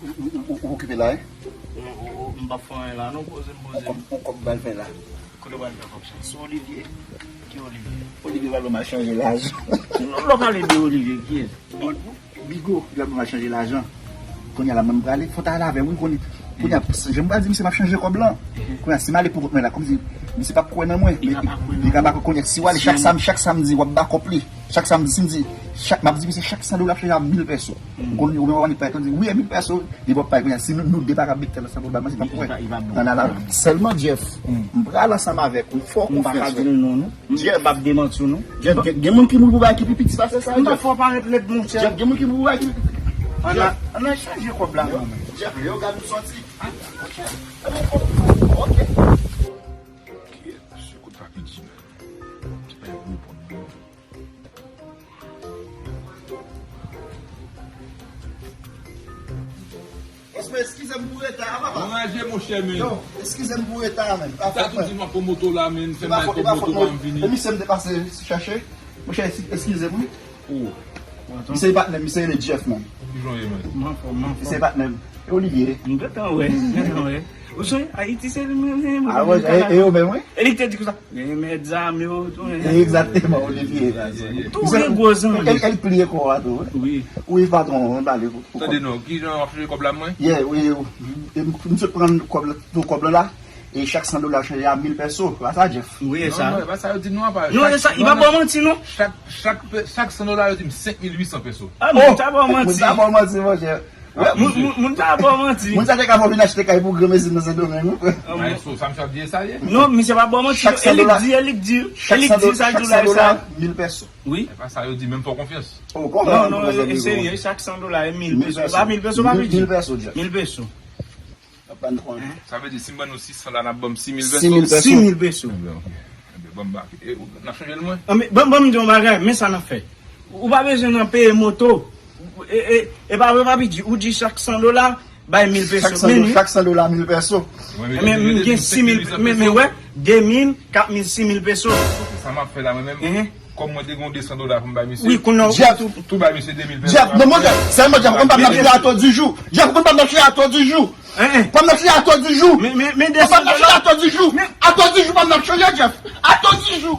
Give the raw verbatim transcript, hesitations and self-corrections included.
Ou, ou, ou, ou okipe la, wi? Ou, ou, ou, m p ap fè anyen la, non, poze m, poze m. On kòb, on kòb m pral fè la. Kote w pral fè kòb sa? Se Olivier. Ki Olivier? Olivier pral ban m al chanje lajan. Lè w pale de Olivier, kiyès? Bigo, li pral ban m al chanje lajan. Kounye a la, mwen m prale, fò w ta al avè m, wi, kounye a. Kounye a, jan m pral di misye m ap chanje kòb lan. Kounye a, si m ale pou kont mwen la, kòmsi misye p ap kwè nan mwen. Li ka pa kwè nan mwen. Li ka pa kwè, kounye a, si w ale chak sam-, chak samdi, w ap bakòp li. Chak samdi, si m di, chak, m ap di misye chak san dola ap chanje a mil pèso. M konn, ou menm w ap pale, konn di, wi, e mil pèso, li p ap pale, kounye a, si nou, nou de pa ka bèk tèl ansanm, pwoblèm nan, se p ap kwè. Li pa, li p ap bon. Nan, nan, nan. Sèlman, Jeff, m pral ansanm avèk ou, fè w konfyans. M pa ka di l non, non. Jeff. M p ap demanti w, non. Jeff, gen, gen moun ki mouri pou bagay ki pi piti pase sa, Jeff. M pa fè w parèt lèd, monchè. Jeff, gen moun ki mouri pou bagay ki pi piti. Ann al, ann al chanje kòb la, non. Jeff, lè yo gade ou sòti. Ah, ok. Ok. Ok, se kout papi Jim. Ti pa gwo pòt. Esme, eskize m pou reta a, papa. Bon, ranje, monchè, men. Yo, eskize m pou reta a, men. Sa tou di m ap pran moto la, men. Fè m al pran moto pa m vini. E misye m te pase chèche. Monchè, eskize m, wi. Misye e patnè m, misye rele Jeff, man. Ki jan w ye, man? M anfòm, m anfòm. Misye e patnè m. E Olivier. M gentan wè, m gentan wè. Ou sonje Ayiti se li menm, menm. Ah, wè, e, e yo menm, wi. E li te di konsa, men mèt zam yo, tou, men. Egzakteman, Olivier. Tou gen gwo zanmi. El, el pliye kò a tou, wi. Wi. Wi, patwon, ann pale pou, pou kòb. Tande non, ki jan w ap chanje kòb la, mwen? Yeah, wi, wi. E m, m sot pran kòb la, tou kòb la la. E chak san dola chanje a mil pèso. Pa sa, Jeff? Wi, e sa. Non, non, e pa sa yo di non, apa. Non, e sa, li pa ba w manti, non. Chak, chak, chak san dola, yo di m senk mil uit san pèso. Ah, moun sa ba w manti. Moun sa ba w manti, monchè. Moun, moun, moun sa ba w manti. Moun sa te ka fè w vin achte kay pou granmesi nan Sendomeng, wi, frè. Maestro, sa misye ap di e sa ye? Non, misye pa ba w manti. E li k di, e li k di, e li k di sa, chak san dola, mil pèso. Wi. E pa sa yo di, menm fè w konfyans. Oh, kòman? Non, non, e serye, chak san dola, e mil pèso. E pa mil pèso, pa piti. Mil pèso, Jeff. Mil pèso. Sa vle di, si m ban nou sis san la, n ap ban m sis mil pèso? Sis mil pèso. Sis mil pèso. Enben, ok. Enben, ban m ba-, e, n ap chanje l, mwen? Anben, ban, ban m di yon bagay, men sa n ap fè. Ou pa bezwen nan peye moto. E, e, e pa vre, pa piti. Ou di chak san dola, bay mil pèso. Chak san dola, mil pèso. Men, men, m gen sis mil, men, men, wè, de mil, kat mil, sis mil pèso. Sa m ap fè la, mwen menm, kòm mwen te gen de san dola pou m bay misye. Wi, kounye a, Jeff, tou, tou bay misye de mil pèso. Jeff, non, monchè, sèlman, Jeff, ou konn pa m nan chita atò di jou. Jeff, ou konn pa m nan chita atò di jou. Hein, hein. Pa m nan chita atò di jou. Men, men, men, pa m nan chita atò di jou. Atò di jou, pa m nan chita, Jeff. Atò di jou.